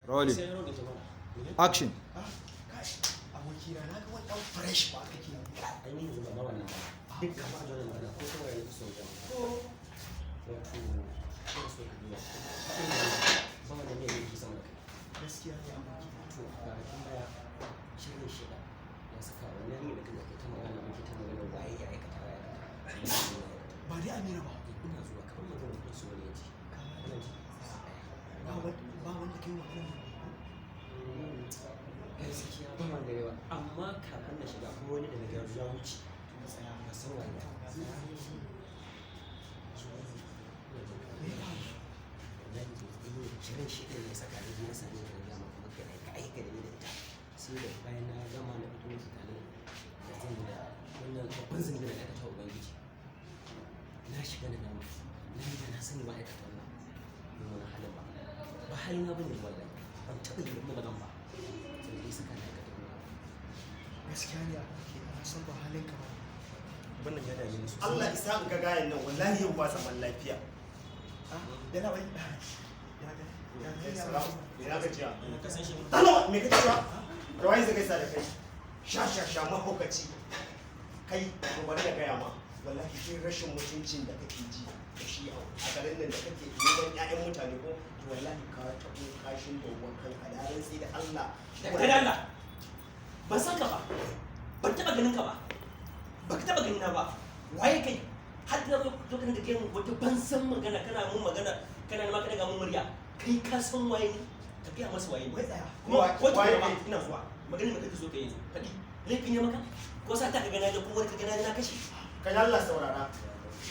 Rolling. Sai rolling jama'a. Action. Ah, kai, abokina na ga wani ɗan fresh ba kake yi. Ai ni yanzu ba ma wannan ba. Duk ka ba da wannan magana ko kawai ne so jama'a. Wato ina so ka duba. Ba wannan ne yake sama da kai. Gaskiya ne, abokina. To, a kwanakin baya shirin shida ya saka wani yarinya da kake ta magana, muke ta magana waye ya aikata, waye ya aikata. Ba dai Amira ba? Ina zuwa, kamar magana da su wani ya ji. Kana ji? Ba wanda kai magana ne. Gaskiya ba wanda yawa, amma kafin na shiga ko wani da na ga ya wuce. To, tsaya. Ba san waye ba. Me ya faru? Wallahi shirin shi ɗin ya saka ni na same ta, na gaya maka muka aika aika da ni da ita. Sai da bayan na gama na fito nake tunanin da zan yi da wannan babban zunubi da na aikata wa Ubangiji. Na shiga na dama, na yi da na sani ba aikata wannan mummunan halin ba. Ba halina bane wallahi, ban taɓa yi ba kuma ba zan ba. Sai dai saka na aikata wannan abu. Gaskiya ne, abokina, na san ba halin ka ba. Wannan ya dame ni sosai. Allah isa in ga gayan nan, wallahi yau ba zaman lafiya. Ah, yana bai. Ya ga ya ga ya Salamu, ina gajiya. Ka san shi? Talo, me kake cewa? Da wai zai gaisa da kai. Sha sha sha, mahaukaci. Kai, to bari da gaya ma. Wallahi shi rashin mutuncin da kake ji da shi a garin nan da kake neman ƴaƴan mutane ko, to wallahi ka taɓo kashin da kanka da rantsi da Allah. Da kai da Allah. Ban san ka ba. Ban taɓa ganin ka ba. Baka taɓa ganin na ba. Waye kai? Har da zo ka dinga gaya min wata ban san magana, kana mun magana, kana ma ka daga mun murya. Kai ka san waye ni? Ka gaya masa waye ni. Wai tsaya. Kuma ko Waye tukuna ma kai? ina zuwa. Magana me kake so ka yi yanzu? Faɗi. Laifi ne maka? Ko sa ta ka gana da ko wani ka gana na kashe? Ka Allah saurara.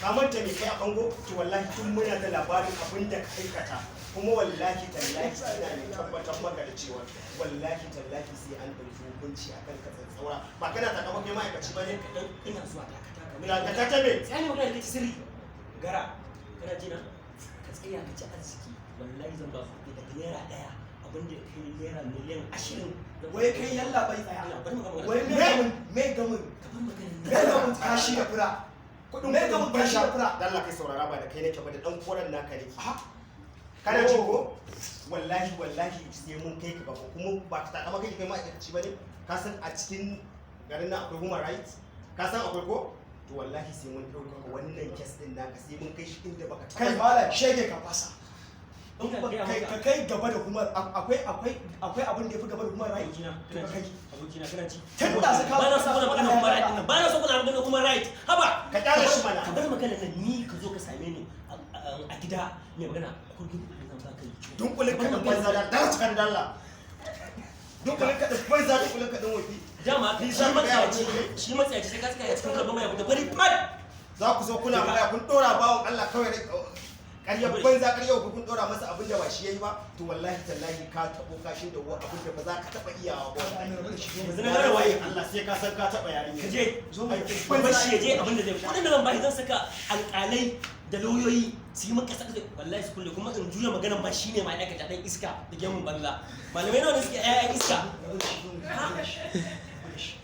Ka manta me kai a kango? To wallahi tun muna da labarin abin da ka aikata. Kuma wallahi tallahi ina ne tabbatar maka da cewa wallahi tallahi sai an ɗauki hukunci akan ka tsantsaura. Ba kana takama kai ma'aikaci ba ne? Kaɗan, ina zuwa, dakata ka mai. Dakata ta me? Tsaya ne, magana da kace sirri. Gara, kana ji na? Ka tsaya ka ci arziki. Wallahi zan ba ku kuɗi daga ₦1 abin da ya kai ₦20,000,000. Wai kai, yalla bai, tsaya. Ina bari mu gama magana. Wai me gamin me gamin Ka bar maganar me nan. gamin kashi da fura? Kudin Me gamin kashi da fura? Dan Allah kai saurara, ba da kai nake ba, da dan koran naka nake. Ah, Kana ji ko? Wallahi wallahi sai mun kai ka gaba, kuma ba ka takama kai kai ma'aikaci ba ne? Ka san a cikin garin nan akwai human rights? Ka san akwai ko? To wallahi sai mun ɗaukaka wannan case ɗin naka, sai mun kai shi inda baka taɓa Kai malam shege, ka fasa. Ina gaya Kai maka. ka kai gaba da kuma akwai abin da yafi gaba da human right. Abokina, To kana ka ji? kai. Abokina, kana ji? Tun da suka Ba na so kuna magana human right din nan. Ba na so kuna magana human right. Haba. Ka kyale shi mana. Ka bar magana nan, ni ka zo ka same ni a gida mai magana. Akwai gudu da zan baka yi. Dunkulin ka ɗin banza da dara cikin dalla. Dunkulin ka ɗin banza, dunkulin ka ɗin wofi. Dama Ni shi za ka gaya wa matsayaci, mutum? shi matsayaci sai ka tsaya cikin kalmar mai da fari fat. Za ku zo kuna magana, kun ɗora bawan Allah kawai ƙaryar banza, ƙaryar ku, kun ɗora masa abin da ba shi yayi ba. To wallahi tallahi ka taɓo kashin da abin da ba za ka taɓa iyawa ba wallahi. Yanzu na gane waye. Allah sai ka san ka taɓa yarinya. Ka je. Zo mu Ban bar shi ya je abin da zai, kudin da zan bashi zan saka alƙalai da lauyoyi su yi maka saka, wallahi su kulle, kuma in juya maganar ma shine ma aikata, dan iska da gemun banza. Malamai nawa ne suke ƴaƴan iska? Rabu da shi, zo mu rabu da shi. Rabu da shi.